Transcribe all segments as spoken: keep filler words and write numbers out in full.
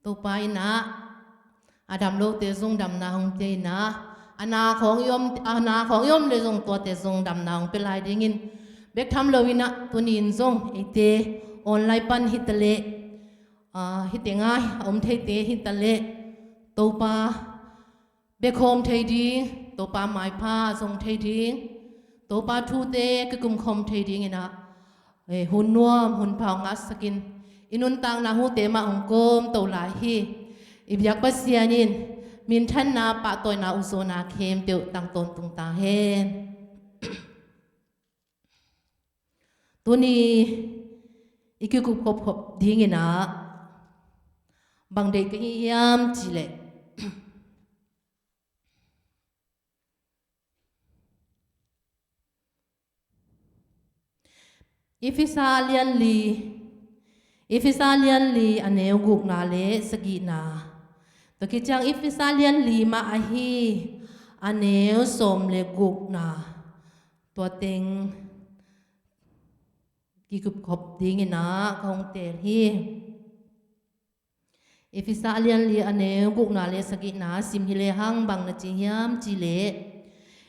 Topa in ah a dam lote zong damna hong pia in ah, a na khawng i om, a na khawng i om le zong tuate zong damna hong pia lai dingin bek tham lo in ah, tuni in zong eite online pan hi ta leh, aa, hih teng ah a om theite hi ta leh, Topa bia khawm thei ding, Topa maipha zong thei ding, Topa thute kikum khawm thei ding in ah, eh, hun nuam hun pha hong ngahsak in, i nuntakna hute mah hong kawmto lai hi. I biak Pasian in minthanna, pahtawina, ukzawhna khempeuh tang tawntung ta hen. Tuni i kikup khopkhop ding in ah bang deih ka hi hiam cih leh, Efesa lian li, Efesa lian li a neu gukna le sagihna. Tua khit ciang Efesa lian li mah ahi a neu sawm le gukna, tua teng kikup khop ding in ah ka hong teel hi. Efesa a lian li a neu gukna le sagihna sim hi lehang bang na ci hiam cih leh,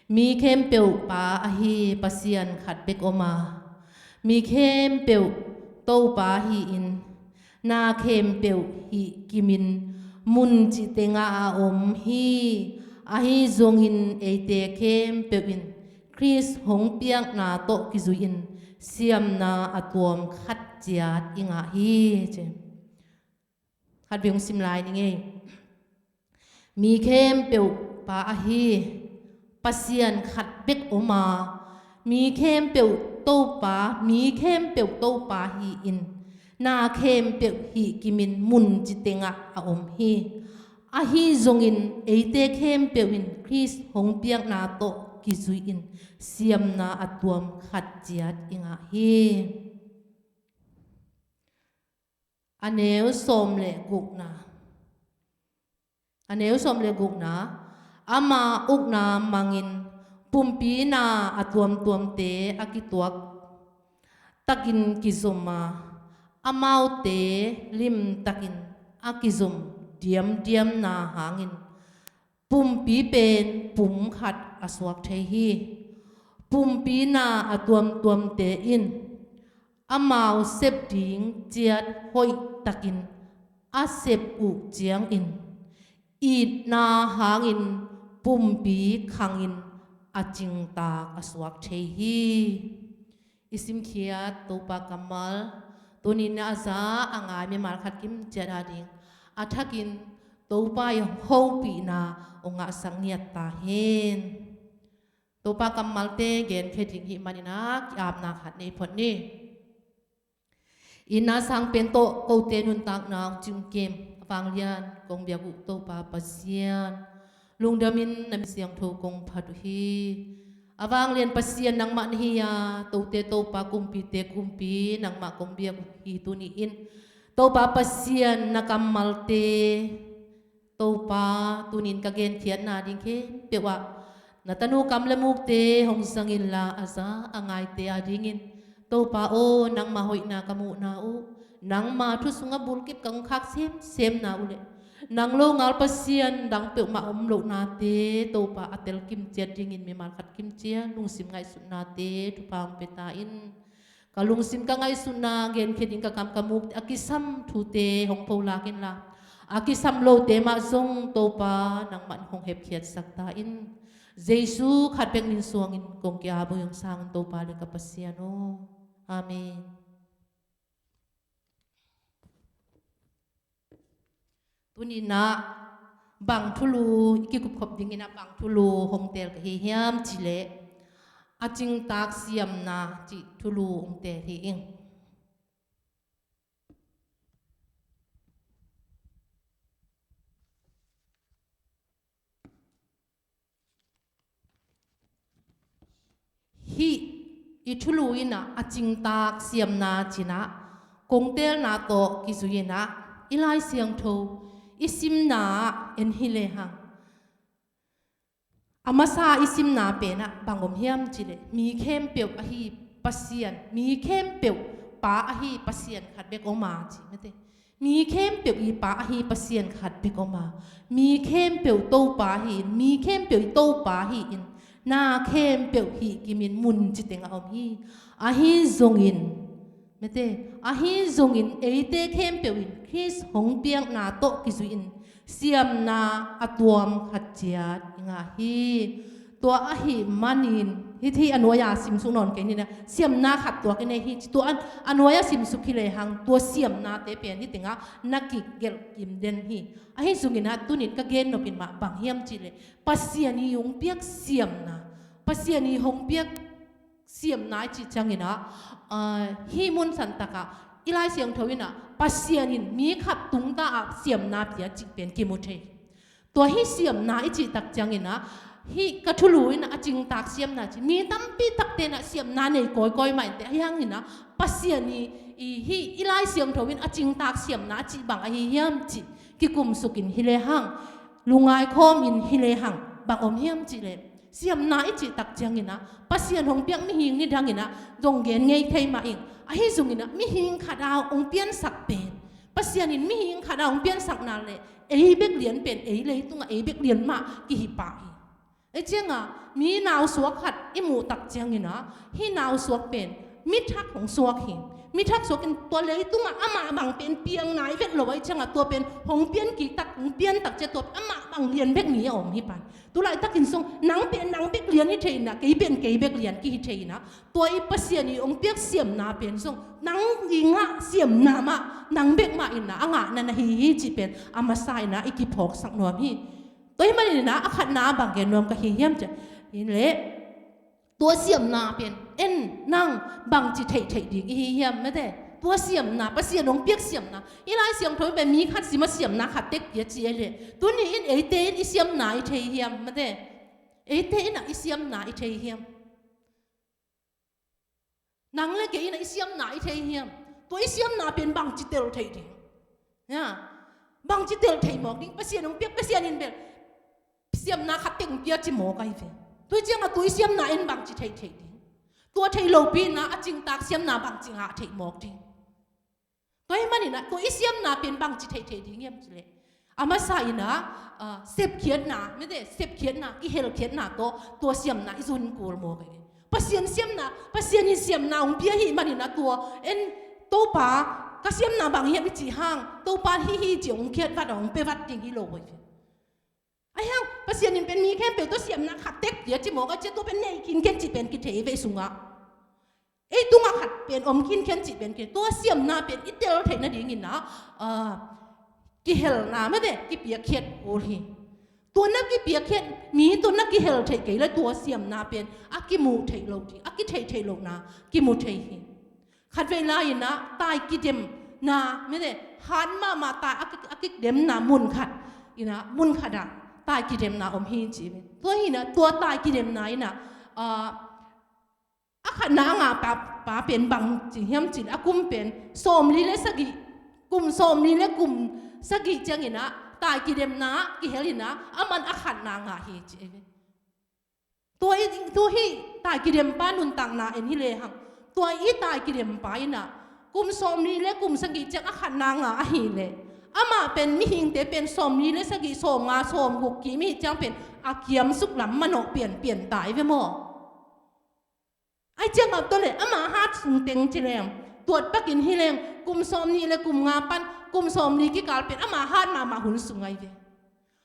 mi khempeuh Pa ahi Pasian khat bek om a, mi khempeuh Topa hi-in, na khempeuh hih kimin mun cih tengah a om hi. Ahi zongin eite khempeuh in Khrist hong piakna tawh kizui-in siamna a tuam khat ciat i ngah hi, ci. Khat vei hong sim lai ni ngei. Mi khempeuh Pa ahi Pasian khat bek om a, mi khempeuh Topa, mi khempeuh Topa hi-in, na khempeuh hih kimin mun cih tengah a om hi. Ahi zongin eite khempeuh in Khrist hong piakna tawh kizui-in siamna a tuam khat ciat i ngah hi. A neu sawm le gukna. A neu sawm le gukna. Ama ukna mangin pumpi na a tuamtuamte a kituak takin kizom a, amaute limtakin a kizom diamdiamna hangin pumpi pen pum khat a suak thei hi. Pumpi na a tuamtuamte in amau sep ding ciat hoihtakin a sep uh ciangin, itna hangin pumpi khangin a cingtak a suak thei hi. I simkhiat Topa kammal tuni-in a za a ngai mimal khat kimciat a ding a thakin Topa i hopihna hong ngahsak ngiat ta hen. Topa kammalte genkhia ding hih manin a ki-apna khat nei phot ni. I na sang pen tawh kote nuntakna hong cimkim a vanglian kong biak uh Topa Pasian, lungdamin na min siangtho kong phat uh hi. A vanglian Pasian nangmah na hi a, tote Topa, kumpite kumpi nangmah kong biak uh hi. Tuni-in Topa Pasian na kammalte Topa, tuni-in ka genkhiatna ding khempeuh ah na tanu kam le mukte hong zang inla, a za a ngaite a dingin Topa aw, nangma hoihna ka muhna uh, nangma thu sungah bulkip ka hong khak semsemna uh le nang longal Pasian dang peuhmah om lohnate Topa a telkim ciat dingin mimal khat kimciat lungsim ngaihsutnate thupha hong pia ta in. Ka lungsim ka ngaihsutna genkhia ding ka kam ka muk a kisam thute hong pholak inla, a kisam lote mah zong Topa nangmah in hong hepkhiatsak ta in. Jesu khat bek min suangin kong ki-ap uh hi hong sang un Topa le ka Pasian aw. Amen. Tuni-in ah bang thulu i kikupkhop dingin ah bang thulu hong teel ka hi hiam cih leh, a cingtak siamna cih thulu hong teel hi ing. Hih i thulu in ah a cingtak siamna ci-in ah kong teelna tawh kizui in ah i Lai Siangtho i simna ah en hi lehang, a masa i simna pen ah bang om hiam cih leh, mi khempeuh ahi Pasian, mi khempeuh Pa ahi Pasian khat bek om a ci mate. Mi khempeuh i Pa ahi Pasian khat bek om a, mi khempeuh Topa hi-in, mi khempeuh i Topa hi-in, na khempeuh hih kimin mun citeng a om hi. Ahi zongin, mete, ahi zongin eite khempeuh in Khrist hong piakna tawh kizuihin siamna a tuam khat ciat i ngah hi. Tua ahih manin, hih, hih a nuai-a simsuk nawn kei ni na, siamna khat tuak i nei hi ci. Tua a, a nuai-a simsuk hi lehang, tua siamnate pen hih tengah na kigelh kim den hi. Ahi zongin ah tunin ka gen nopin mah bang hiam cih leh, Pasian i hong piak siamna, Pasian i hong piak siamna i cih ciangin ah, ah, hih mun santak ah i Lai Siangtho in ah Pasian in mi khat tungta ah siamna pia cih pen kimu thei. Tua hih siamna i cih tak ciangin ah, hih ka thulu in ah a cingtak siamna ci, mi tampi takte in ah siamna nei kawikawi mah inteh, ahi hangin ah Pasian i, i, hih i Lai Siangtho in a cingtak siamna a cih bang ahi hiam cih kikumsukin hi lehang, lungngai khawmin hi lehang, bang om hiam cih leh, siamna i cih tak ciangin ah Pasian hong piak mihing nidangin ah zong gen ngei thei mah ing. Ahi zongin ah mihing khat a hong piansak pen, Pasian in mihing khat a hong piansakna leh ei bek lian pen, ei leitungah ei bek lian mah kihi pah hi. Ei ciangah mi nausuak khat i muh tak ciangin ah, hih nausuak pen mithak hong suak hi. Mithak suakin tua leitungah amah bang pen piang nai vet lo, ei ciangah tua pen hong pian kik tak, hong pian tak ciang tua amah bang lian bek mi a om hi pan. Tulaitakin zong nang pen nang bek lian hi thei in ah, kei pen kei bek lian kihi thei in ah, tua i Pasian i hong piak siamna pen zong nang i ngah siamna mah, nang bek mah in ah a ngahna na hi hi cih pen a masa in ah i kiphawksak nuam hi. Tua ahih manin ah a khatna ah bang gen nuam ka hi hiam cih leh, tua siamna pen en nang bangci theihtheih ding i hi hiam, mete? Tua siamna, Pasian hong piak siamna, i Lai Siangtho pen mi khat sim a siamna khat tek pia ci ei leh, tuni in eite in i siamna i thei hiam, mete? Eite in ah i siamna i thei hiam? Nang le kei in ah i siamna i thei hiam? Tua i siamna pen bangci tel thei ding? Ya. Bangci tel thei mawk ding? Pasian hong piak, Pasian in bel siamna khat teng pia ci mawk ahi ve. Tua ciangah tua i siamna en bangci theihtheih ding? Tua thei lopi in ah a cingtak siamna bangci ngah theih mawk ding? Tua ahih manin ah tua i siamna pen bangci theihtheih ding hiam cih leh, a masa in ah, ah, sepkhiatna, mete, sepkhiatna, kihelkhiatna tawh tua siamna i zun kul mawk hi. Pasian siamna, Pasian in siamna hong pia ahih manin ah tua en, Topa, ka siamna bang hiam i cih hang, Topa hih hi ci hong khiat vat, hong pia vat ding hi lo hi. Ahi hang Pasian in pen mi khempeuh tua siamna khat tek pia ci mawk a, cia tua pen nei khinkhen cih pen kithei ve sungah. Ei tungah khat pen om khinkhen cih pen kithei. Tua siamna pen i tel theih nadingin ah, ah, kihelna, mete, kipiakkhiat kul hi. Tua na kipiakkhiat mi tawh na kihel theih kei le tua siamna pen a kimuh theih loh ding, a kitheih theih lohna kimu thei hi. Khatvei lai-in ah tai kidemna, mete, hat mahmah tai a ki, a kidemna mun khat in ah, mun khat ah tai kidemna om hi ci. Tua hi in ah tua tai kidemna in ah, ah, a khatna a ngah pa, pa pen bangci hiam cih leh, a kum pen sawmli le sagih, kum sawmli le kum sagih ciangin ah tai kidemna ah kihel in ah, aman a khatna ngah hi ci. Tua i, tua hih tai kidempa nuntakna en hi lehang, tua i tai kidempa in ah kum sawmli le kum sagih ciang a khatna ngah ahih leh, amah pen mihingte pen sawmli le sagih, sawmnga, sawmguk kim i hih ciang pen a kiamsuk lam manawh pianpian tai ve maw? Ahi ciangah tua leh ama hat sung teng ci leng, tuat pakin hi leng, kum sawmnih le kum nga pan kum sawmli kikal pen ama hat mahmah hun sung ahi ve.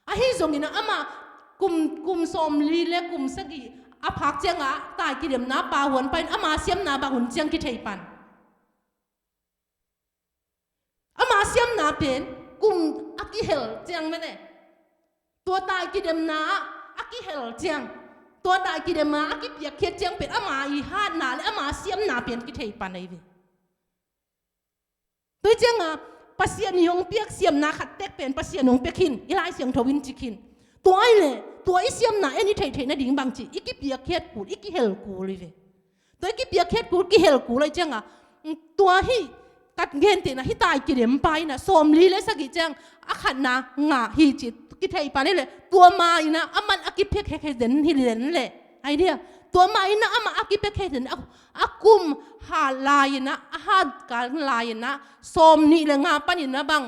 Ahi zongin ah ama kum, kum sawmli le kum sagih a phak ciangah tai kidemna pa huan pa in ama siamna bang hun ciang kithei pan. Ama siamna pen kum a kihel ciang, mete, tua tai kidemna ah a kihel ciang, tua tai kidemna a kipiakkhiat ciang pen ama i hatna le ama siamna pen kithei pan ahi ve. Tua ciangah Pasian i hong piak siamna khat tek pen Pasian hong pia khin, i Lai Siangtho in ci khin. Tua ahih leh tua i siamna en i theihtheih nading bangci, i kipiakkhiat kul, i kihel kul hi ve. Tua i kipiakkhiat kul, kihel kul ahi ciangah, tua hih ka gentehna hih tai kidempa in ah sawmli le sagih ciang a khatna ngah hi ci kithei pan hi leh, tua ma in ah aman a kipiakkhiat den hi len leh, ahi dia, Tua mah in ah amah a kipiakhia hi in ah, a kum hat lai in ah, a hat kal lai in ah, sawm nih le nga panin ah bang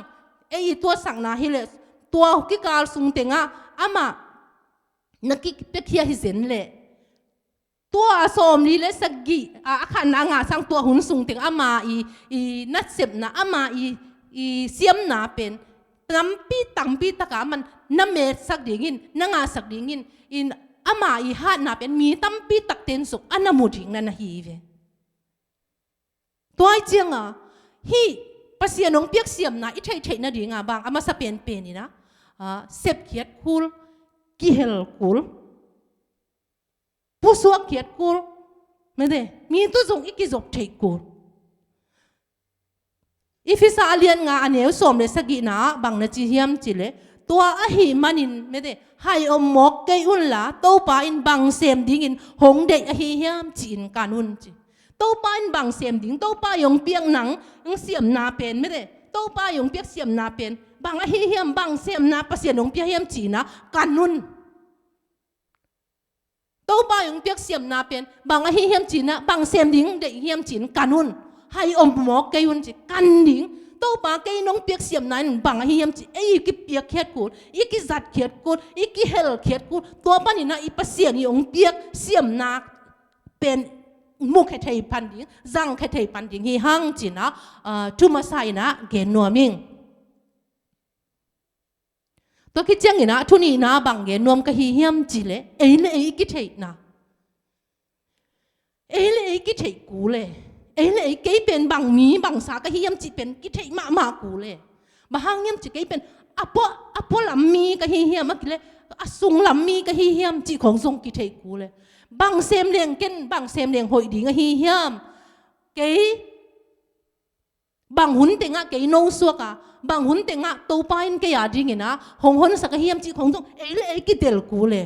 ei i tuatsakna hi leh, tua kikal sung teng ah amah na kipiakhia hi zen leh, tua sawmli le sagih a, a khatna a ngah sang tua hun sung teng ama i, i nasepna, ama i, i siamna pen tampi, tampi taka aman na metsak dingin, na ngahsak dingin, in ama i hatna pen mi tampi takte in zong a na mu ding na na hi ve. Tua ahih ciangin hih Pasian hong piak siamna i theihtheih nadingin bang a masa penpen in ah, a, sepkhiat kul, kihel kul, pusuak khiat kul, mete, mi tawh zong i kizop theih kul. Efesa a lian nga a neu sawm le sagihna ah bang na ci hiam cih leh, tua ahih manin, mete, hai om mawk kei unla, Topa in bang sem dingin hong deih ahi hiam ci-in kan un ci. Topa in bang sem ding, Topa i hong piak nang, hong siamna pen, mete, Topa i hong piak siamna pen bang ahi hiam, bang semna Pasian hong pia hiam ci-in ah kan un. Topa i hong piak siamna pen bang ahi hiam ci-in ah, bang sem ding deih hiam ci-in kan un. Hai om mawk kei un ci, kan ding. Topa, kei nong piak siamna in bang ahi hiam ci, ei i kipiakkhiat kul, i kizatkhiat kul, i kihelkhiat kul. Tua panin ah i Pasian i hong piak siamna pen mukhia thei pan ding, zangkhia thei pan ding hi hang ci-in ah, ah, thu masa in ah gen nuam ing. Tua khit ciangin ah, thu nihna bang gen nuam ka hi hiam cih leh, ei le ei kitheihna. Ei le ei kitheih kul e. Ei le ei, kei pen bang mi, bang sa ka hi hiam cih pen kitheih mahmah kul e. Bang hang hiam cih, kei pen a pua, a pua lam mi ka hi hiam, a kile, a sung lam mi ka hi hiam cih khong zong kitheih kul e. Bang sem leng ken, bang sem leng hoih ding ahi hiam. Kei bang hun tengah kei nosuak a, bang hun tengah Topa in kei a dingin ah hong honsak ahi hiam cih khong zong ei le ei kitel kul e.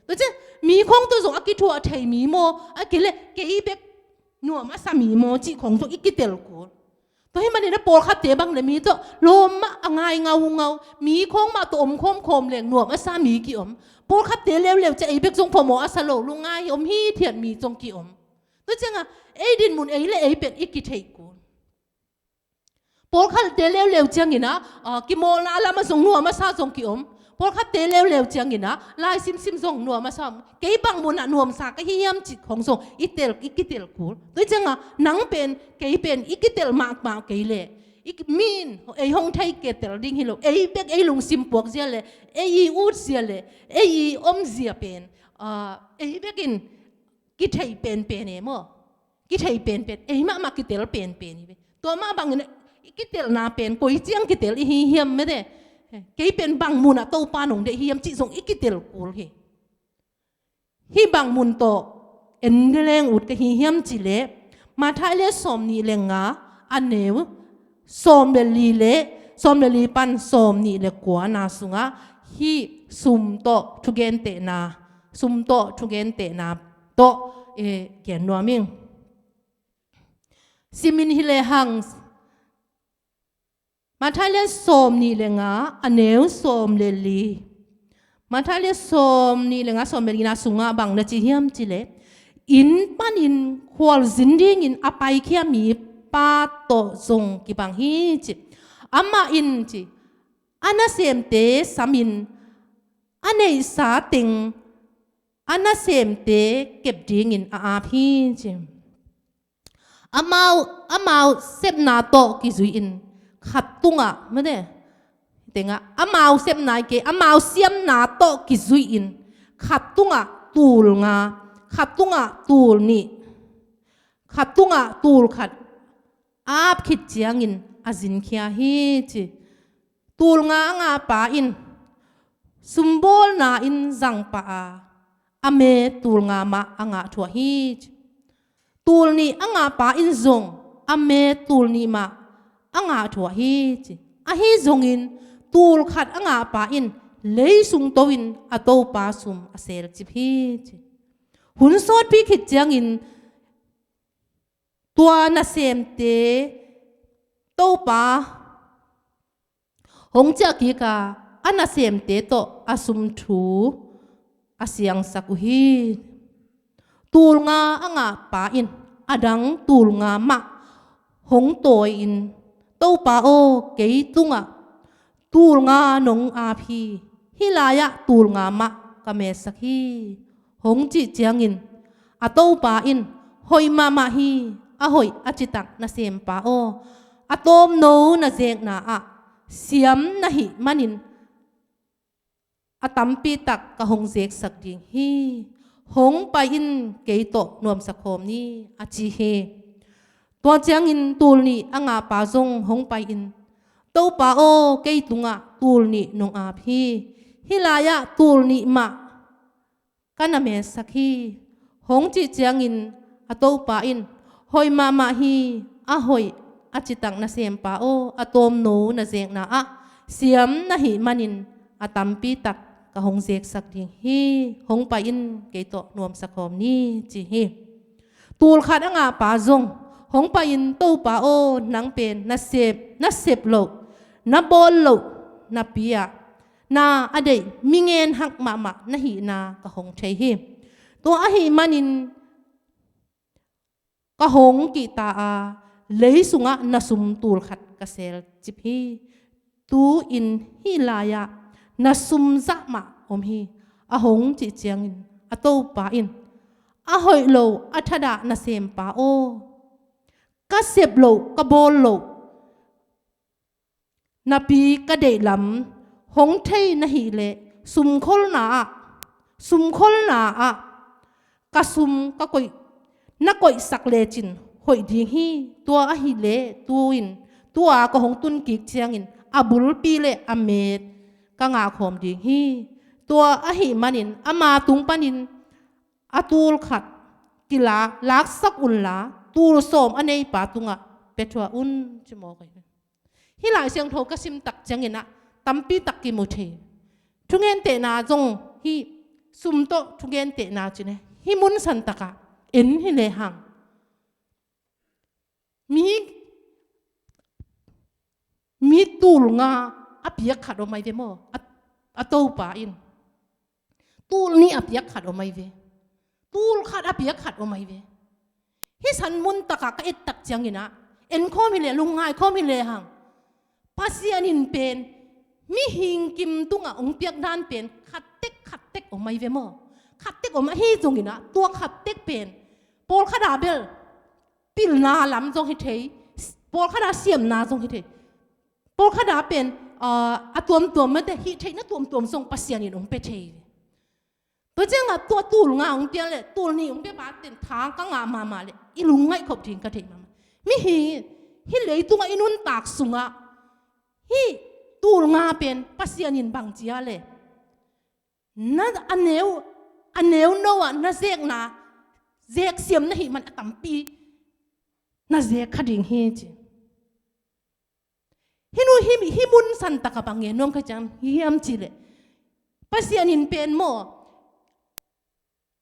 Tua ciang mi khong tawh zong a kithuah thei mi maw, a kile kei bek nuam a sa mi maw cih khong zong i kitel kul. Tua hih manin ah pawlkhatte bang le mi tawh lawm mah a ngai ngaungau, mi khong mah tawh om khawmkhawm leng nuam a sa mi ki-om. Pawlkhatte leuleu ciang ei bek zong phamawh a sa lo, lungngai om hithiat mi zong ki-om. Tua ciangah ei dinmun ei le ei pen i kitheih kul. Pawlkhatte leuleu ciangin ah, ah, kimawlna lamah zong nuam a sa zong ki-om. Pawlkhatte leuleu ciangin ah, lai simsim zong nuam a sa om. Kei bang munah nuamsa ka hi hiam cih khong zong i tel, i kitel kul. Tua ciangah nang pen, kei pen i kitel mahmah kei leh, i ki-, mi in ei hong thei kitel ding hi lo. Ei bek ei lungsim puak zia leh, ei i ut zia leh, ei i om zia pen, ah, ei bek in kitheih penpen e maw. Kitheih penpen, ei mahmah kitel penpen hi ve. Tua mah bangin i kitelna pen koi ciang kitel i hi hiam, mete. Kei pen bang munah Topa nong deih hiam cih zong i kitel kul hi. Hih bang mun tawh en leng ut ka hi hiam cih leh, Matthai le sawm nih le nga a neu sawm le li le, sawm le li pan sawm nih le kuana sungah hih sum tawh thugentehna, sum tawh thugentehna tawh, eh, gen nuam ing. Simin hi lehang, Matthai le sawm nih le nga a neu sawm le li. Matthai le sawm nih le nga sawm le lina sungah bang na ci hiam cih leh, inn panin khualzin dingin a paikhia mipa tawh zong kibang hi ci. Amah in ci, a nasemte samin a neihsa teng a nasemte kep dingin a ap hi ci. Amau, amau sepna tawh kizui-in khat tungah, mete, tengah, amau sepna i kei, amau siamna tawh kizui-in khat tungah tul nga, khat tungah tul nih, khat tungah tul khat ap khit ciangin a zinkhia hi ci. Tul nga a ngahpa in sumbawlna in zangpah a, a me tul nga mah a ngah thuah hi ci. Tul nih a ngahpa in zong a me tul nih mah a ngah thuah hi ci. Ahi zongin tul khat a ngahpa in lei sung to-in a topa sum a selcip hi ci. Hun sawtpi khit ciangin tua nasemte topa hong ciah kik a, a nasemte tawh a sum thu a siangsak uh hi. Tul nga a ngahpa in a dang tul nga mah hong tawi-in, "Topa aw, kei tungah tul nga nong ap hi. Hih lai-ah tul nga mah ka metsak hi," hong cih ciangin a topa in, "Hoih mahmah hi, a hoih a citak nasempa aw, a tawmno na zekna ah siam na hih manin a tampi tak ka hong zeksak ding hi. Hong pai in, kei tawh nuamsa khawm ni," a ci hi. Tua ciangin tul nih a ngahpa zong hong pai-in, "Topa aw, kei tungah tul nih nong ap hi. Hih lai-ah tul nih mah ka na metsak hi," hong cih ciangin a topa in, "Hoih mahmah hi, a hoih a citak nasempa aw, a tawmno na zekna ah siam na hih manin a tampi tak ka hong zeksak ding hi. Hong pai in, kei tawh nuamsa khawm ni," ci hi. Tul khat a ngahpa zong hong pai-in, "Topa aw, nang pen na sep, na sep loh, na bawl loh napi-ah na a deih mi ngen hak mahmah na hihna ka hong thei hi. Tua ahih manin ka hong kihta a, lei sungah na sum tul khat ka selcip hi. Tu-in hih lai-ah na sum zah mah om hi," a hong cih ciangin a topa in, "A hoih lo, a thadah nasempa aw, ka sep loh, ka bawl loh napi ka deih lam hong thei na hih leh, sumkholna ah, sumkholna ah ka sum ka koih, na koihsak lecin hoih ding hi. Tua ahih leh tu-in, tu-a ka hong tun kik ciangin a bulpi le a met ka ngah khawm ding hi. Tua ahih manin ama tung panin a tul khat kila, laksak unla, tul sawm a neipa tungah pia thuah un," ci mawk hi. Hih Lai Siangtho ka sim tak ciangin ah tampi tak kimu thei. Thungentehna zong, hih sum tawh thungentehna cih leh, hih mun san takah en hi lehang, mi, mi tul nga a piak khat om ahi ve maw? A, a topa in tul nih a piak khat om ahi ve. Tul khat a piak khat om ahi ve. Hih san mun takah ka et tak ciangin ah, en khawm hi leh, lungngai khawm hi lehang, Pasian in pen mihing kim tungah hong piak dan pen khat tek, khat tek om ahi ve maw? Khat tek om ahi zongin ah, tua khat tek pen pawlkhat ah bel pilna lam zong hi thei, pawlkhat ah siamna zong hi thei, pawlkhat ah pen, ah, a tuamtuam mate, hih theihna tuamtuam zong Pasian in hong pia thei. Tua ciangah tua tul nga hong pia le, tul nih hong pia pa ten tha ka ngah mahmah le, i lungngaih khop ding ka theih mahmah. Mihing in hih leitungah i nuntak sungah hih tul nga pen Pasian in bang ci a le, na a neu, a neu no ah na zekna, zek siam na hih man a tampi na zek kha ding hi ci. Hih nu, hih, hih mun san takah bang ngen nuam ka hiam cih leh, Pasian in pen maw,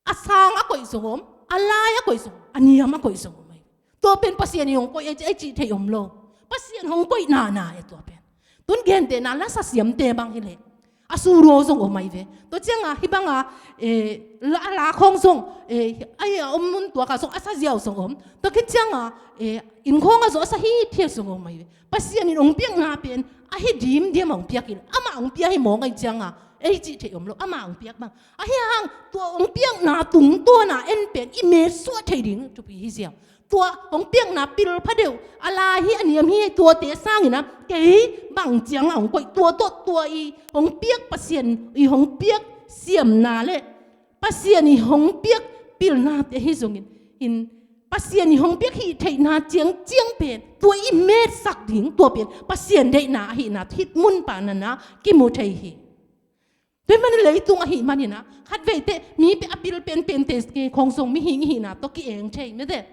a sang a koih zong om, a lai a koih zong om, a niam a koih zong om ahi. Tua pen Pasian in hong koih ahi cih theih om lo. Pasian hong koih nana e tua pen. Tun gentehna lasa siamte bang hi leh, a suro zong om ahi ve. Tua ciangah hih bangah, eh, la, a la khawng zong, eh, a om mun tuakah zong a sa ziau zong om. Tua khit ciangah, eh, inn khawngah zong a sa hithiat zong om ahi ve. Pasian in hong piakna pen a hi dimdiam a hong piak hi leh, amah hong pia hi mawk ahi ciangah ei cih theih om lo, amah hong piak bang. Ahi hang tua hong piakna tungtawna en pen i metsuah thei ding thupi hi ziau. Tua hong piakna pil pha deuh, a lai hi, a niam hi, tuate sangin ah kei bang ciangah hong koih, tua tawh tua i hong piak Pasian i hong piak siamna le Pasian i hong piak pilnate hi zongin, in Pasian i hong piak hih theihna ciangciang pen tua i metsak ding, tua pen Pasian deihna ahihna hih mun panana kimu thei hi. Tua ahih manin leitung ahih manin ah, khat veite mi pen a pil penpente khawng zong mihing ihihna tawh ki-eng thei mete.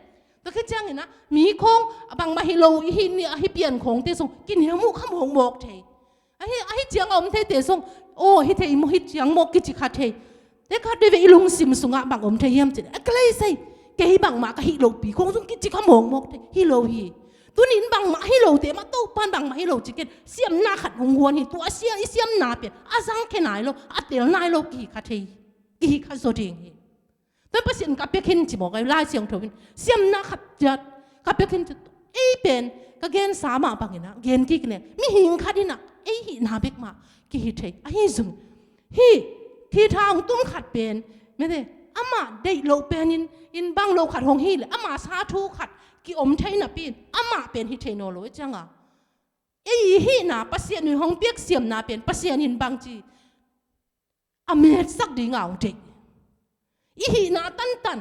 Tua khit ciangin ah mi khawng bangmah hi lo ihih ni, ahi pian khawngte zong kiniam uh kha mawkmawk thei. Ahi, ahi ciang a om theite zong, aw, hi thei maw, hi ciang maw kici kha thei. Te khat veve i lungsim sungah bang om thei hiam cih leh, a ka lei sei, kei bangmah ka hih lopi khawng zong kici kha mawkmawk thei, hi lo hi. Tunin bangmah hi lote mah Topan bangmah hi lo ci ken, siamna khat hong guan hi, tua a sia, i siamna pen a zangkhia nai lo, a tel nai lo kihi kha thei, kihi kha zaw ding hi. Pen Pasian ka pia khin ci mawk a, Lai Siangtho in siamna khat ciat ka pia khin ci. Ei pen ka gensa mah bangin ah gen kik leng mihing khat in ah ei hihna bek mah kihi thei. Ahi zong hih thitha hong tum khat pen, mete, amah deih loh pen in, in bang lo khat hong hi leh ama sa thu khat kiom thei napi in amah pen hi thei nawn lo i cianga, ei i hihna Pasian in hong piak siamna pen Pasian in bangci a metsak dinga hong deih. I hihna tantan,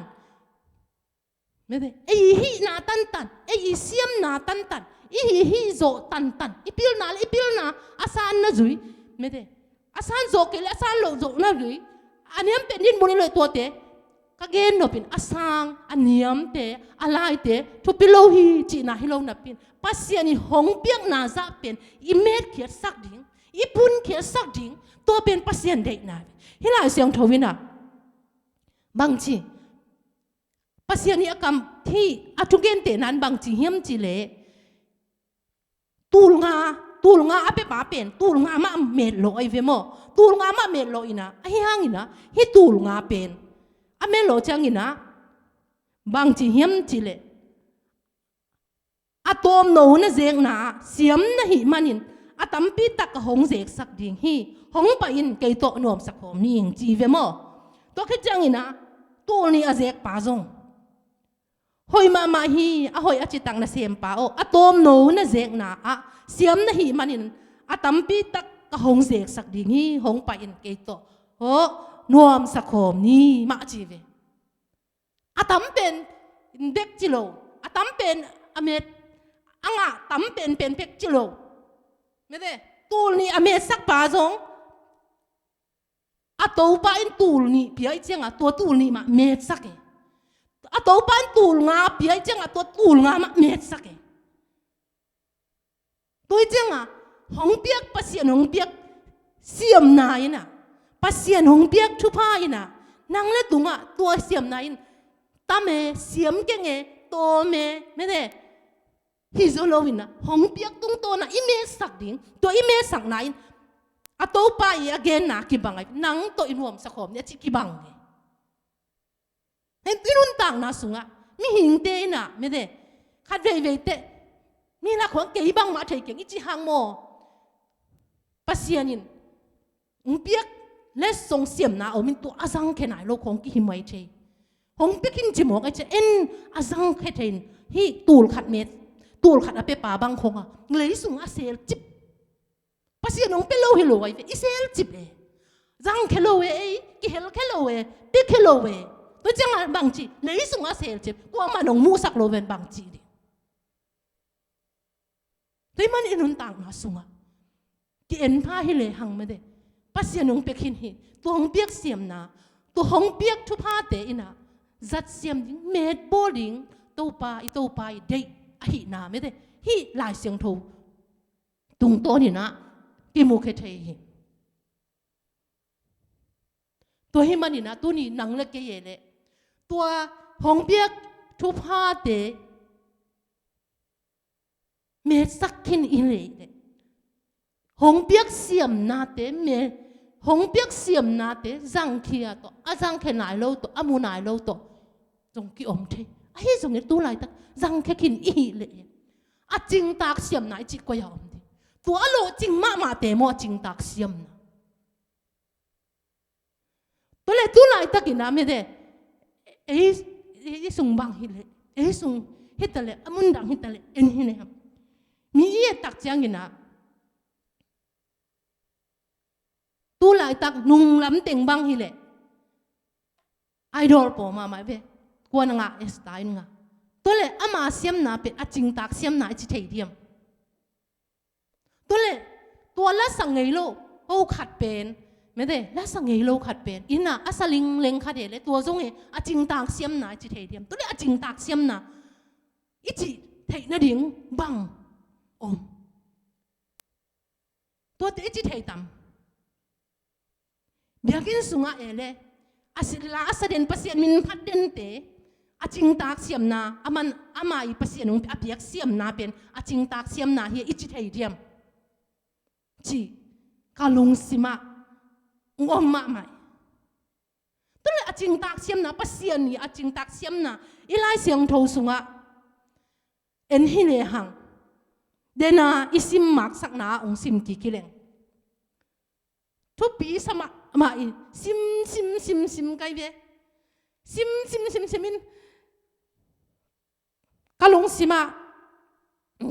mete, ei i hihna tantan, ei i siamna tantan, i hih hih zawh tantan, i pilna le i pilna a san na zui, mete, a san zawh kei le a san loh zawh na zui, a niam pen din mun i loh tuate ka gen nopin a sang, a niamte, a laite thupi lo hi cihna hi lo napi in Pasian in hong piakna zah pen i metkhiatsak ding, i punkhiatsak ding, tua pen Pasian deihna. Hih Lai Siangtho in ah bangci, Pasian i a kam, hih a thugentehna in bangci hiam cih leh, tul nga, tul nga a pepa pen tul nga mah metlawh ahi ve maw? Tul nga mah metlawh in ah, ahi hangin ah hih tul nga pen a metlawh ciangin ah bangci hiam cih leh, a tawmno na zekna ah siam na hih manin a tampi tak ka hong zeksak ding hi. Hong pai in kei tawh nuamsa khawm ni ing ci ve maw? Tua khit ciangin ah tul nih a zekpa zong hoih mahmah hi, a hoih a citak nasempa aw, a tawmno na zekna ah siam na hih manin a tampi tak ka hong zeksak ding hi. Hong pai in kei tawh, aw, nuamsa khawm ni mah ci ve. A tam pen bek ci lo, a tam pen a met, a ngah tam pen pen bek ci lo. Mete, tul nih a metsakpa zong a topa in tul nih pia i cianga tua tul nih mah metsak e. A topa in tul nga pia i cianga tua tul nga mah metsak e. Tua i cianga hong piak, Pasian hong piak siamna in ah, Pasian hong piak thupha in ah, nang le tungah tua siamna in tam e, siam keng e, tawm e, mete, hi zo lo in ah hong piak tungtawn ah i metsak ding, tua i metsakna in a topa i a genna kibang a, nang tawh i nuamsa khawm ni a ci kibang e. Hih i nuntakna sungah mihingte in ah, mete, khat veivei teh mi lak khong kei bangmah thei keng i ci hang maw? Pasian in hong piak le song siamna a om in tua a zangkhia nai lo khong kihi mai thei. Hong piak in ci mawk a ci en a zangkhia thei in hih tul khat met, tul khat a pepa bang khong a lei sung a selcip. Pasian hong pia lo hi lo ahi ve, i selcip e. Zangkhia lo e, ei, kihelkhia lo e, piakhia lo e. Tua ciangah bangci, lei sungah selcip, kuamah nong muhsak lo ven bangci ding. Tua i man i nuntakna sungah ki-en pha hi le hang mete, Pasian hong piak khin hi. Tua hong piak siamna, tua hong piak thuphate in ah zat siam ding, metbawl ding, Topa, i Topa i deih ahihna mete, hih Lai Siangtho tungtawn in ah kimukhia thei hi. Tua hih manin ah tuni nang le kei e leh tua hong piak thuphate metsak khin i lei leh, hong piak siamnate me, hong piak siamnate zangkhia tawh, a zangkhia nai lo tawh, a mu nai lo tawh zong kiom thei. Ahi zongin tu laitak zangkhia khin i hih leh a cingtak siamna i cih koi-ah om ding? Tua a lawhcing mahmahte maw a cingtak siamna? Tua le tu laitakin ah mete, ei, ei sung bang hi leh, ei sung hi ta leh, a mundang hi ta leh, en hi leh, mi i et tak ciangin ah tu laitak nunglam teng bang hi leh Idol pawl mahmah ve. Kua na ngah, Esther in ngah. Tua le ama siamna pen a cingtak siamna i ci thei diam? Tua le tua lasa ngei lo, ho khat pen, mete, lasa ngei lo khat pen in ah a sa lingleng khat e le tua zong e a cingtak siamna i ci thei diam? Tua le a cingtak siamna i ci theih nading bang om? Tuate i ci thei tam? Biakinn sungah e le a si la a sa den, Pasian min phat dente a cingtak siamna, a man ama i Pasian hong a piak siamna pen a cingtak siamna hi a i ci thei diam? Ci ka lungsimah hong om mahmah. Tua le a Cingtak siamna, Pasian i a cingtak siamna i Lai Siangtho sungah en hi lehang, dena i sim maksakna ah hong sim kik hi leng, thupi sa mahmah i sim, sim, sim, sim kai ve. Sim, sim, sim, sim in ka lungsimah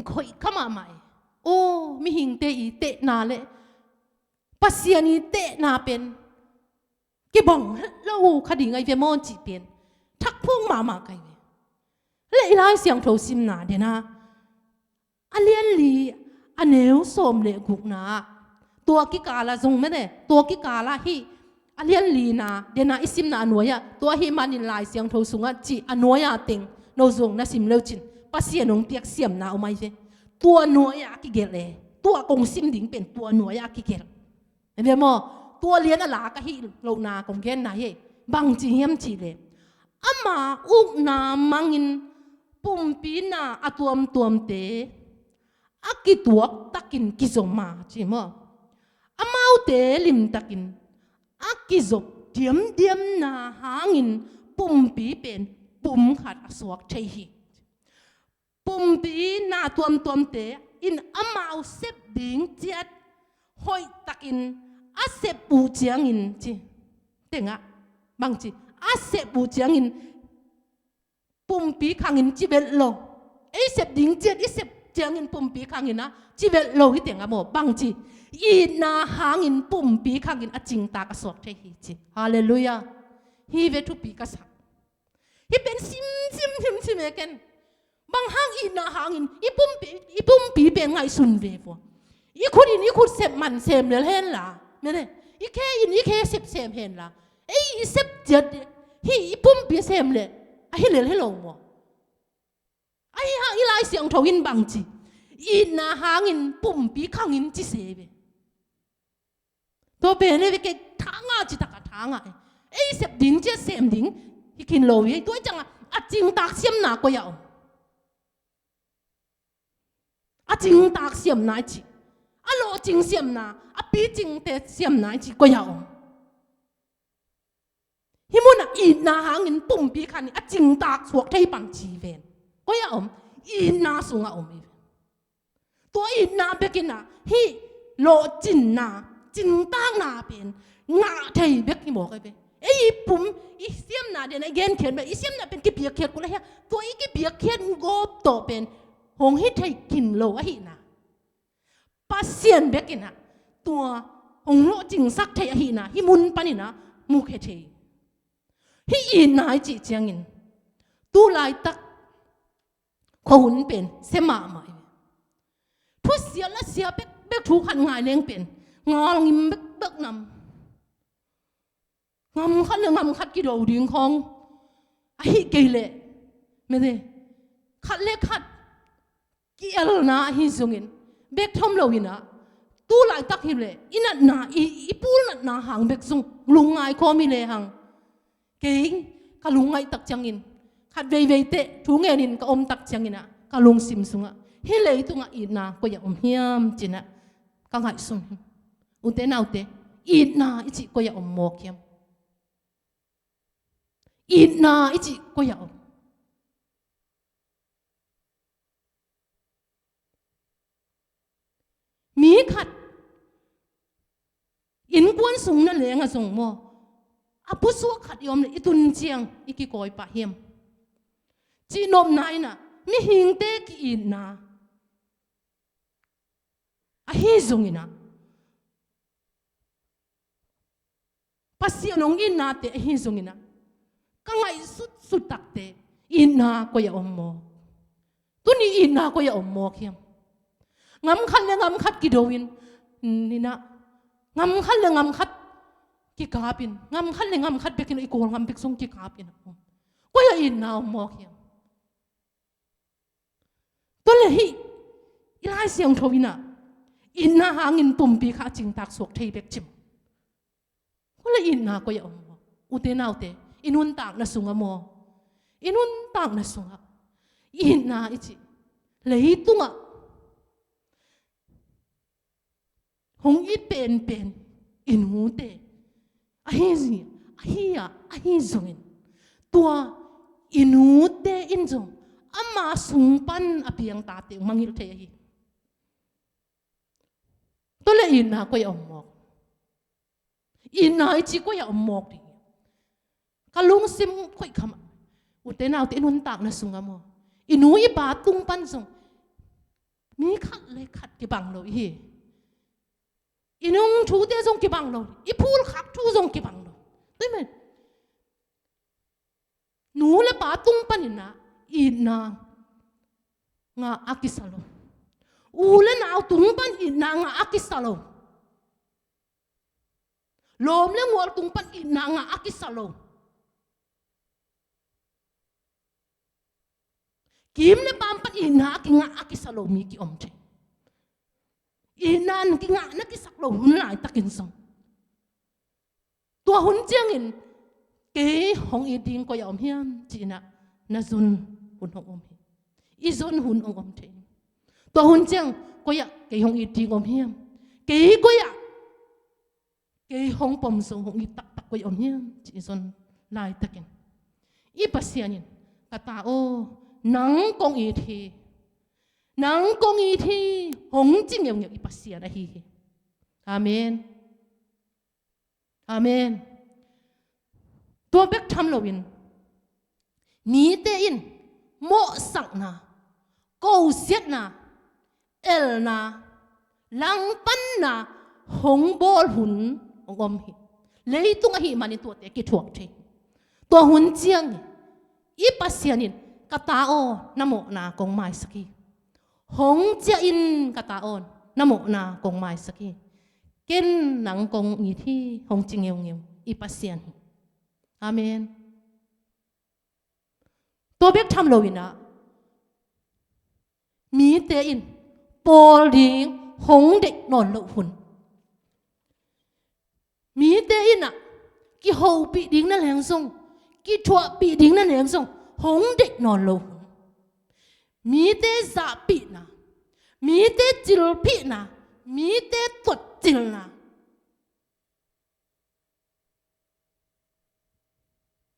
khoih kha mahmah i, aw, mihingte i tehna le Pasian i tehna pen kibang het lo kha ding ahi ve maw cih pen thak phung mahmah kai ve. Le i Lai Siangtho simna dena a lian li a neu sawm le gukna ah, tua kikala zong mene, tua kikala hi a lian lina dena i simna a nuai-ah, tua hi manin Lai Siangtho sungah cih a nuai-a teng no zong na sim leucin Pasian hong piak siamna om ahi ve. Tua nuai-ah a kigelh e. Tua kong sim ding pen tua nuai-ah a kigelh. Ve maw? Tua lian a lak ahi lohna kong genna hi. Bangci hiam cih leh, ama ukna mangin pumpi na a tuamtuamte a kituak takin kizom a, ci maw? Amaute limtakin a kizop diamdiamna hangin pumpi pen pum khat a suak thei hi. Pumpi na tuamtuamte in amau sep ding ciat hoihtakin a sep uh ciangin ci. Tengah bangci, a sep uh ciangin pumpi khangin ci vet lo. Ei sep ding ciat i sep ciangin pumpi khangin a ci vet lo hi tengah maw? Bangci, itna hangin pumpi khangin a cingtak a suak thei hi ci. Halleluiah. Hi ve, thupi ka sak. Hih pen sim, sim, sim, sim e ken. Bang hang itna hangin i pumpi, i pumpi pen ngaihsun ve vua. I khut in i khut sep man sem lel hen la, mene, i khe in i khe sep sem hen la, ei i sep ciat hih i pumpi sem leh a hi lel hi lo maw? Ahi hang i Lai Siangtho in bangci, itna hangin pumpi khangin ci se ve. Tua pen e ve, kei thangah ci takah thangah e. Ei sep ding ciat sem ding hi khin lo hi. Tua ciangah a cingtak siamna koi-ah om? A cingtak siamna i cih, a lawhcing siamna, a picingte siamna i cih koi-ah om? Hih munah itna hangin pumpi khan a cingtak suak thei bangci ven koi-ah om? Itna sungah om hi ven. Tua itna bekin ah hih lawhcinna, cingtakna pen ngah thei bek hi mawk ahi ve. Ei i pum, i siamna den a i genkhiat bek, i siamna pen kipiakkhiat kul ahi a, tua i kipiakkhiat gawp tawh pen hong hi thei khin lo ahihna, Pasian bekin ah tua hong lawhcingsak thei ahihna hih mun panin ah mukhia thei. Hih itna i cih ciangin tu laitak khuahun pen sia mahmah hi. Thusia la sia bekbek, thu khat ngai leng pen ngalngim bekbek nam. Ngam khat le ngam khat kido ding khawng ahi kei leh, mene, khat le khat ki-elna ahi zongin bek thawm loin ah tu laitak hi leh i natna, i, i pul natna hang bek zong lungngai khawm hi lehang kei ka lungngaih tak ciangin, khat veivei teh thu ngenin ka om tak ciangin ah ka lungsim sungah hih leitungah itna koi-ah om hiam ci-in ah ka ngaihsun hi. Ute naute, itna i cih koi-ah om mawk hiam? Itna i cih koi-ah om? Mi khat innkuan sung na leng ah zong maw, a pusuak khat i om leh i tun ciang i kikawi pah hiam? Cihnopna in ah mihingte ki-itna ahi zongin ah, Pasian hong itnate ahi zongin ah, ka ngaihsutsut takte itna koi-ah om mawk? Tuni itna koi-ah om mawk hiam? Ngam khat le ngam khat kido in, in ah, ngam khat le ngam khat kikap in, ngam khat le ngam khat bekin i Kawl ngam bek sung kikap in ah om. Koi-ah itna om mawk hiam? Tua leh hih i Lai Siangtho in ah itna hangin pumpi kha a cingtak suak thei bek ci maw? Koi leh itna koi-ah om maw? Ute naute, i nuntakna sungah maw, i nuntakna sungah itna i cih leitungah hong it penpen i nute ahi zi, a hi a, ahi zongin tua i nute in zong ama sung pan a piang tate uh mangngilh thei ahi. Tua leh itna koi-ah om mawk? Itna i cih koi-ah om mawk ding? Ka lungsim khoih kha mah. Ute naute, i nuntakna sungah maw, i nu i pa tung pan zong mi khat le khat kibang lo i hi. I nung thute zong kibang lo, i phulkhak thu zong kibang lo. Tua ahih manin nu le pa tung panin ah itna ngah a kisa lo. U le nau tung pan itna ngah a kisa lo. Lawm le ngual tung pan itna ngah a kisa lo. Kim le paam pan itna a kingah a kisa lo mi ki-om thei. Itna kingah na kisak lo hun laitakin zong, tua hun ciangin kei hong it ding koi-ah om hiam ci-in ah na zon hun hong om hi. I zon hun hong om thei. Tua hun ciang koi-ah kei hong it ding om hiam? Kei koi-ah kei hong pom zo hong it taktak koi-ah om hiam ci-in zon laitakin, i Pasian in, ka ta aw, nang kong it hi, nang kong it hi, hong ci ngeungeu i Pasian ahi hi. Amen. Amen. Tua bek tham loin mite in mawhsakna, kosiatna, elna, langpanna hong bawl hun hong om hi. Leitung ahih manin tuate kithuak thei. Tua hun ciangin i Pasian in, ka ta aw, na mawhna kong maisak hi. Hong ciah in, ka ta aw, na mawhna kong maisak hi. Ken nang kong it hi, hong ci ngeungeu i Pasian hi. Amen. Tua bek tham loin ah mite in pawl ding hong deih nawn loh hun, mite in ah kihopih ding na leng zong, kithuahpih ding na leng zong hong deih nawn loh hun, mite zahpihna, mite cilphihna, mite tuatcilna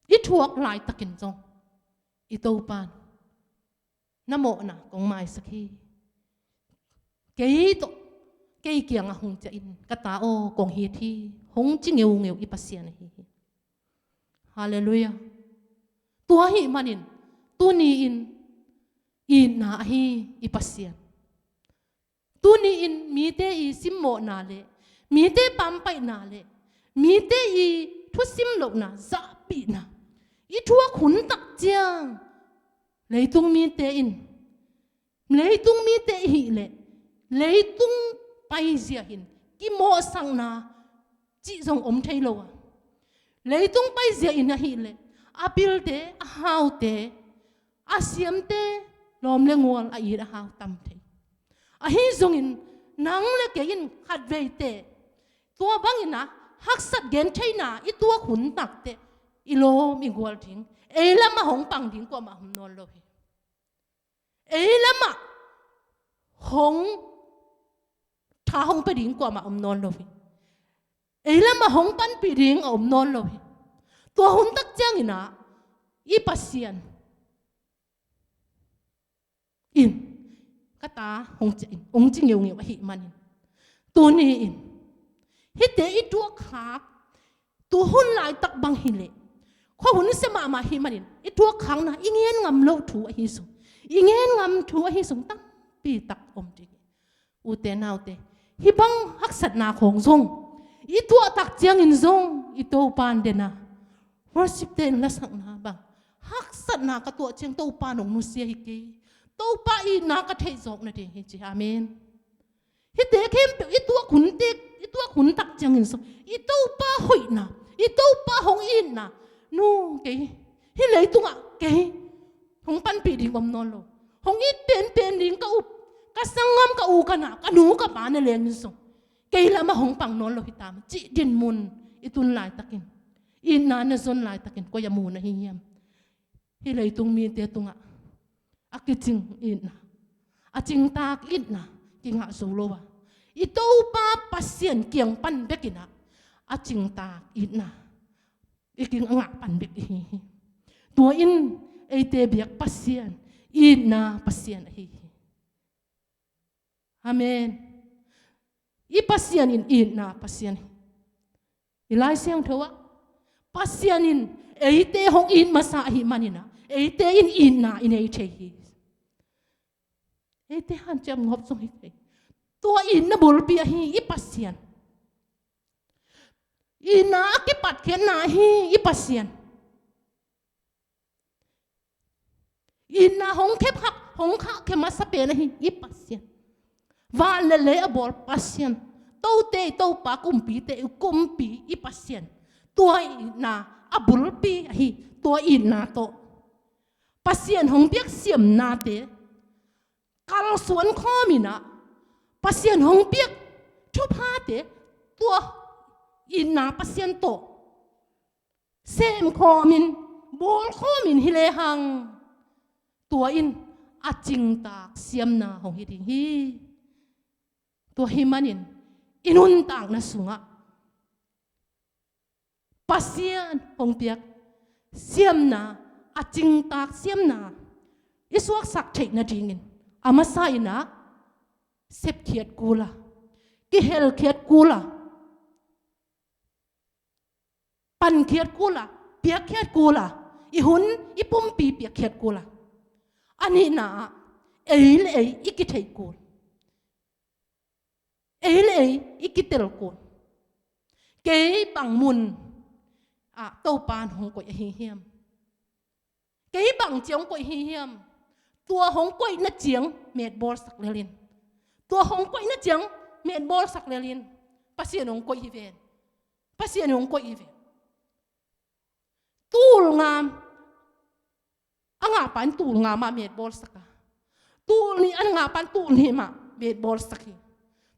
i thuak laitakin zong, i Topa in, na mawhna kong maisak hi. Kei tawh, kei kiangah hong ciah in, ka ta aw, kong it hi, hong ci ngeungeu i Pasian ahi hi. Halleluiah. Tua ahih manin tuni-in itna ahi i Pasian. Tuni-in mite i simmawhna le mite pampaihna le mite i thusim lohna, zahpihna i thuak hun tak ciang, leitung mite in, leitung mite i hih leh leitung paizia in kimawhsakna cih zong om thei lo a, leitung paizia in ahih leh a pilte, a haute, a siamte, lawm le ngual, a it a hau tam thei. Ahi zongin nang le kei in khatveite tua bangin ah haksat gentheihna i tuak hun tak teh i lawm i gual ding, ei lamah hong pang ding kuamah om nawn lo hi. Ei lamah hong, tha hong pia ding kuamah om nawn lo hi. Ei lamah hong panpih ding a om nawn lo hi. Tua hun tak ciangin ah i Pasian in, ka ta, hong ci in, hong ci ngeungeu ahih manin, tuni-in hihte i tuakkhak, tu hun laitak bang hi leh khuahun sia mahmah ahih manin i tuakkhakna i ngen ngam loh thu ahi zong, i ngen ngam thu ahi zong tampi tak om ding hi. Ute naute, hih bang haksatna khawng zong i tuah tak ciangin zong i Topa in den a, worship-te in lasakna bang, haksatna ka tuah ciang Topa in hong nusia hi kei, Topa itna ka theih zawk nading hi ci. Amen. Hihte khempeuh i tuak hun tak, i tuak hun tak ciangin zong i Topa hoihna, i Topa hong itna, nu, kei hih leitungah kei hong panpih ding om nawn lo, hong it penpen ding ka u, ka sanggam, ka u, ka nau, ka nu, ka pa na leng in zong kei lamah hong pang nawn lo hi tam cih dinmun i tun laitakin, itna na zon laitakin koi-ah mu na hi hiam? Hih leitung mite tungah a kicing itna, a cingtak itna kingah zo lo a, i Topa Pasian kiang pan bekin ah a cingtak itna, i ging a ngah pan bek i hi hi. Tua in eite biak Pasian itna Pasian ahi hi. Amen. I Pasian in itna Pasian hi. I Lai Siangtho ah Pasian in eite hong it masa ahih manin ah eite in itna i nei thei hi. Eite hanciam ngawp zong hi thei. Tua itna bulpi ahi i Pasian. Itna a kipatkhiatna ahi i Pasian. Itna hong khep hak, hong khah khep masa pen ahi i Pasian. Van le lei a bawl Pasian. Tote i Topa, kumpite i Kumpi i Pasian. Tua itna a bulpi ahi, tua itna tawh Pasian hong piak siamnate kalsuan khawm in ah, Pasian hong piak thuphate tua itna Pasian tawh sem khawm in, bawl khawm in hi lehang, tua in a cingtak siamna hong hi ding hi. Tua hih manin i nuntakna sungah Pasian hong piak siamna, a cingtak siamna i suaksak theih nadingin a masa in ah sepkhiat kul a, kihelkhiat kul a, pankhiat kul a, piakkhiat kul a, i hun i pumpi piakkhiat kul a, a nihna ah ei le ei i kitheih kul. Ei le ei i kitel kul. Kei bang mun ah Topa'n hong koih ahi hiam? Kei bang ciang hong koih ahi hiam? Tua hong koihna ciang metbawlsak lel in. Tua hong koihna ciang metbawlsak lel in. Pasian hong koih hi ven. Pasian hong koih hi ven. Tul nga a ngahpa in tul nga mah metbawlsak a, tul nih a ngahpa in tul nih mah metbawlsak hi.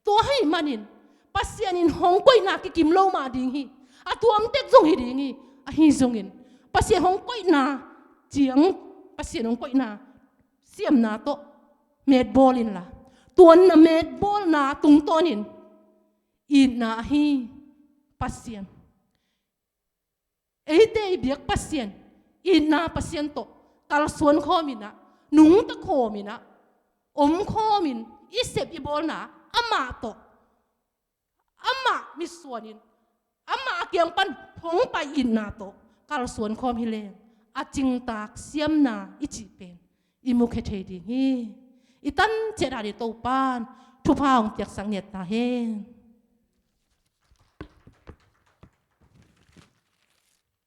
Tua ahih manin Pasian in hong koihna kikim lo mah ding hi. A tuamtek zong hi ding hi. Ahi zongin Pasian hong koihna ciang, Pasian hong koihna siamna tawh metbawl inla, tua na metbawlna tungtawnin itna ahi Pasian, eite i biak Pasian, itna Pasian tawh kalsuan khawm in ah, nungta khawm in ah, om khawm in i sep i bawlna amah tawh, amah mitsuan in, amah a kiang pan hong pai itna tawh kalsuan khawm hi leng, a cingtak siamna i cih pen i mukhia thei ding hi. I tan ciat a ding Topa'n thupha hong piaksak ngiat ta hen.